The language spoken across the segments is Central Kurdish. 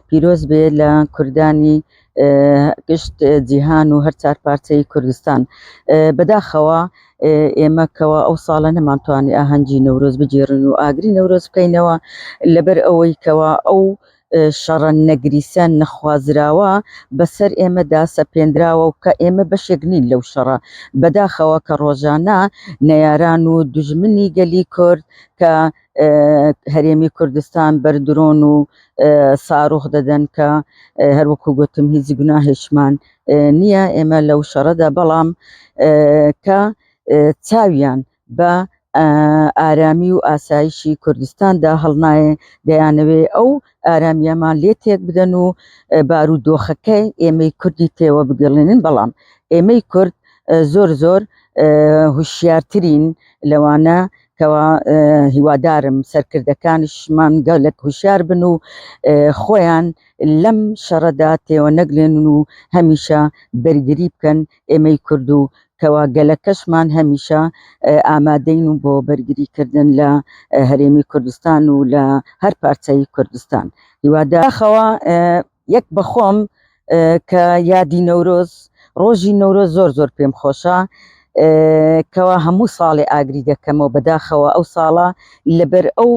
پیرۆز بێ لە کوردانی گشت جیهان و هەر چار پارچەی کوردستان. بەداخەوە ئێمە کەوا ئەو ساڵە نەمانتوانی ئاهەنگی نەورۆز بگێڕین و ئاگری نەورۆز بکەینەوە لەبەر ئەوەی کەوا ئەو شەڕە نەگریسە نەخوازراوە بەسەر ئێمەدا سەپێنراوە و کە ئێمە بەشێک نین لەو شەڕە. بەداخەوە کە ڕۆژانە نەیاران و دوژمنی گەلی کورد کە هەرێمی کوردستان بەر درۆن و ساروخ دەدەن کە هەروەکو گوتم هیچ گوناهێکمان نییە ئێمە لەو شەڕەدا بەڵام کە چاویان بە ئارامی و ئاسایشی کوردستاندا هەڵنایێ دەیانەوێ ئەو ئارامیەمان لێ تێک بدەن و بارودۆخەکەی ئێمەی کوردی تێوە بگەڵێنن بەڵام ئێمەی کورد زۆر زۆر هوشیارترین لەوانە کەوا هیوادارم سەرکردەکانیشمان گەلەک هوشیار بن و خۆیان لەم شەڕەدا تێوە نەگلێنن و هەمیشە بەرگری بکەن ئێمەی کورد و کەوا گەلەکەشمان هەمیشە ئامادەین و بۆ بەرگری کردن لە هەرێمی کوردستان و لە هەر پارچەی کوردستان هیواداخەوە یەک بەخۆم کە یادی نەورۆز ڕۆژی نەورۆز زۆر زۆر پێم خۆشە کەوا هەموو ساڵێ ئاگری دەکەمەوە بەداخەوە ئەو ساڵە لەبەر ئەو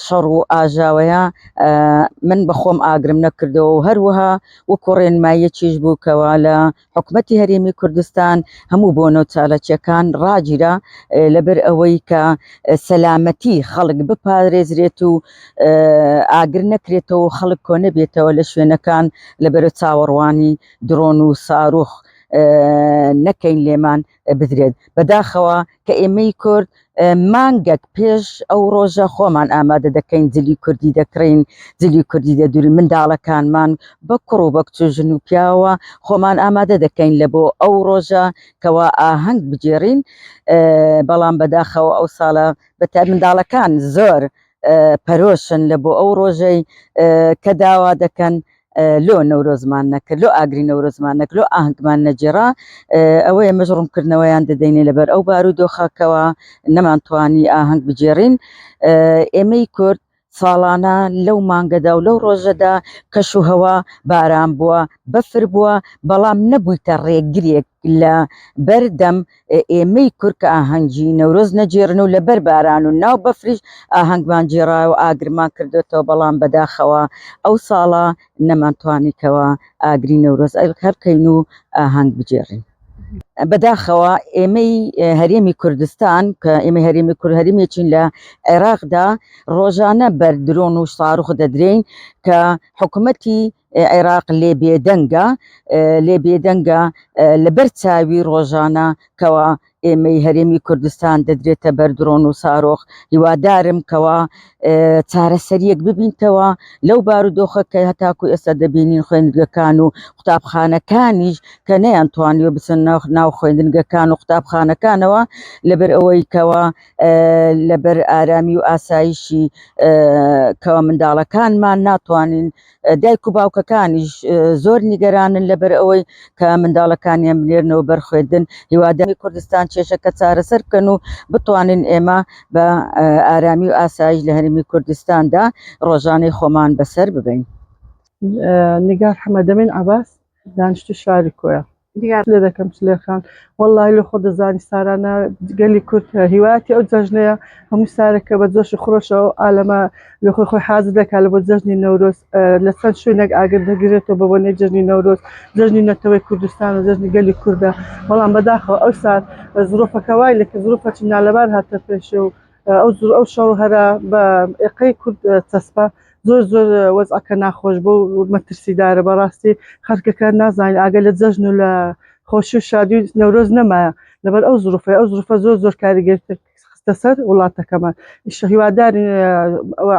شەڕ و ئاژاوەیە من بەخۆم ئاگرم نەکردەوە و هەروەها وەکو ڕێنماییەکیش بوو کەوا لە حکومەتی هەرێمی کوردستان هەموو بۆنە و چالاکیەکان ڕاگیرا لەبەر ئەوەی کە سەلامەتی خەڵک بپارێزرێت و ئاگر نەکرێتەوە و خەڵک کۆنەبێتەوە لە شوێنەکان لەبەرە چاوەڕوانی درۆن و ساروخ نەکەین لێمان بدرێت بەداخەوە کە ئێمەی کورد مانگەک پێش ئەو ڕۆژە خۆمان ئامادە دەکەین جلی کوردی دەکڕین جلی کوردی دەدورین منداڵەکانمان بە کوڕ و بە کچ و ژن و پیاوە خۆمان ئامادە دەکەین لە بۆ ئەو ڕۆژە کەوا ئاهەنگ بگێڕین بەڵام بەداخەوە ئەو ساڵە بەتا منداڵەکان زۆر پەرۆشن لە بۆ ئەو ڕۆژەی کە داوا دەکەن لۆ نەورۆزمان نەکرد لۆ ئاگری نەورۆزمان نەکرد لۆ ئاهەنگمان نەگێڕا ئەوە ئێمەش ڕوونکردنەوەیان دەدەینێ لەبەر ئەو بارودۆخەکەوە نەمانتوانی ئاهەنگ بگێڕین ئێمەی کورد ساڵانە لەو مانگەدا و لەو ڕۆژەدا کەش و هەوا باران بووە بەفر بووە بەڵام نەبوویتە ڕێگرێک لە بەردەم ئێمەی کورد کە ئاهەنگی نەورۆز نەگێڕن و لەبەر باران و ناو بەفریش ئاهەنگمان گێڕایە و ئاگرمان کردۆتەوە، بەڵام بەداخەوە ئەو ساڵە نەمانتوانی کەوا ئاگری نەورۆز هەڵکەین و ئاهەنگ بگێڕین. بەداخەوە ئێمەی هەرێمی کوردستان کە ئێمەی هەرێمی کورد هەرێمێکین لە عێراقدا ڕۆژانە بەر درۆن و ساروخ دەدرێین کە حکومەتی عێراق لێ بێدەنگە لێ بێدەنگە لەبەر چاوی ڕۆژانە کەوا ئێمەی هەرێمی کوردستان دەدرێتە بەر درۆن و سارۆخ هیوادارم کەوا چارەسەریەک ببینتەوە لەو بارودۆخە کە هەتاکو ئێستا دەبینین خوێندگەکان و قوتابخانەکانیش کە نەیان توانیوە بچن ناو خوێندنگەکان و قوتابخانەکانەوە لەبەر ئەوەی کەوا لەبەر ئارامی و ئاسایشی کەوا منداڵەکانمان ناتوانین دایک و باوکەکانیش زۆر نیگەرانن لەبەر ئەوەی کە منداڵەکانیان بنێرنەوە بەر خوێندن هیواداری کوردستان کێشەکە چارەسەر بکەن و بتوانین ئێمە بە ئارامی و ئاسایش لە هەرێمی کوردستاندا ڕۆژانەی خۆمان بەسەر ببەین. نیگار حەمەدەمین عەباس دانیشتووی شاری کۆیە. دیار لێ دەکەم سلێخان وەڵی لە خۆ دەزانی سارانە گەلی کورد هیوایەتی ئەو جەژنەیە هەموو سارێکە بە جۆشی خرۆشەوە ئالەمە لە خۆی خۆی حازر دەکات لە بۆ جەژنی نەورۆز لە چەند شوێنێک ئاگر دەگرێتەوە بە بۆنەی جەژنی نەورۆز جەژنی نەتەوەی کوردستان و جەژنی گەلی کوردە بەڵام بەداخەوە ئەو سار زروفەکە وای لە کە زروفەکی نالەبار هاتە پێشێ و ئەو زور ئەو شەڕ و هەرا بە ئێقەی کورد چەسپا زۆر زۆر وەزعەکە ناخۆش بوو و مەترسیدارە بەڕاستی خەڵکەکە نازانین ئاگە لە جەژن و لە خۆشی و شادی و نەورۆز نەمایە لەبەر ئەو زروفەیە ئەو زروفە زۆر زۆر کاریگەرتر خستە سەر وڵاتەکەمان هیوادارین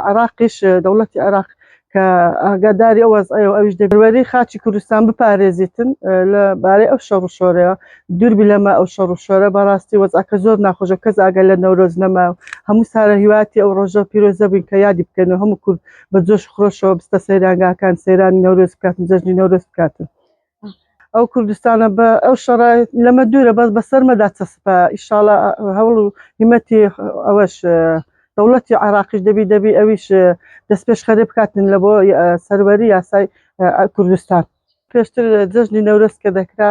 عێراقیش دەوڵەتی عێراق کە ئاگاداری ئەو وەزعەیە و ئەویش دەبەری خاچی کوردستان بپارێزیتن لە بارەی ئەو شەڕ و شۆرەیە دووربی لەمە ئەو شەڕ و شۆرە بەڕاستی وەزعەکە زۆر ناخۆشە کەس ئاگا لە نەورۆز نەما و هەموو سارە هیواتی ئەو ڕۆژە پیرۆزە بووین کە یادی بکەن و هەموو کورد بە جۆش خرۆشەوە بستە سەیرانگاکان سەیرانی نەورۆز بکاتن جەژنی نەورۆز بکاتن ئەو کوردستانە بە ئەو شەڕە لەمە دوورە بەس بەسەرمەدا چەسپا ئیشاڵا هەوڵ و هیمەتی ئەوەش. دەوڵەتی عێراقیش دەبی دەبی ئەویش دەستپێشخەری بکاتن لە بۆ سەروەری یاسای کوردستان. پێشتر جەژنی نەورۆز کە دەکرا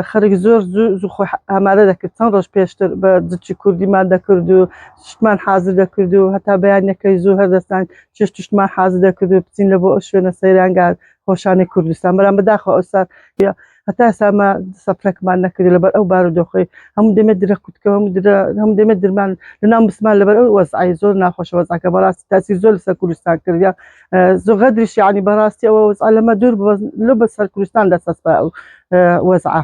خەرک زۆر زوو زوو خۆی ئامادە دەکرد، چەند ڕۆژ پێشتر بە جلکی کوردیمان دەکرد و شتمان حازر دەکرد و هەتا بەیانەکەی زوو هەردەستان چێشت شتمان حازر دەکرد و بچین لە بۆ ئەو شوێنە سەیرانگا خۆشانەی کوردستان. بەڵام بەداخەوە ئەوسا هەتا ئێستا ئەمە سەفرەکمان نەکردی لەبەر ئەو بارودۆخەی هەموو دەمێ درە کوتکە هەموو درە هەموو دەمێ درمان لەناو مسمان لەبەر ئەو وەزعی زۆر ناخۆشە وەزعەکە بەڕاستی تاسی زۆر لەسەر کوردستان کردیا زۆر غەدریش یعنی بەڕاستی ئەوە وەزعە لەمە دوور لۆ بەسەر کوردستان دەسەسپا ئەو وەزعە.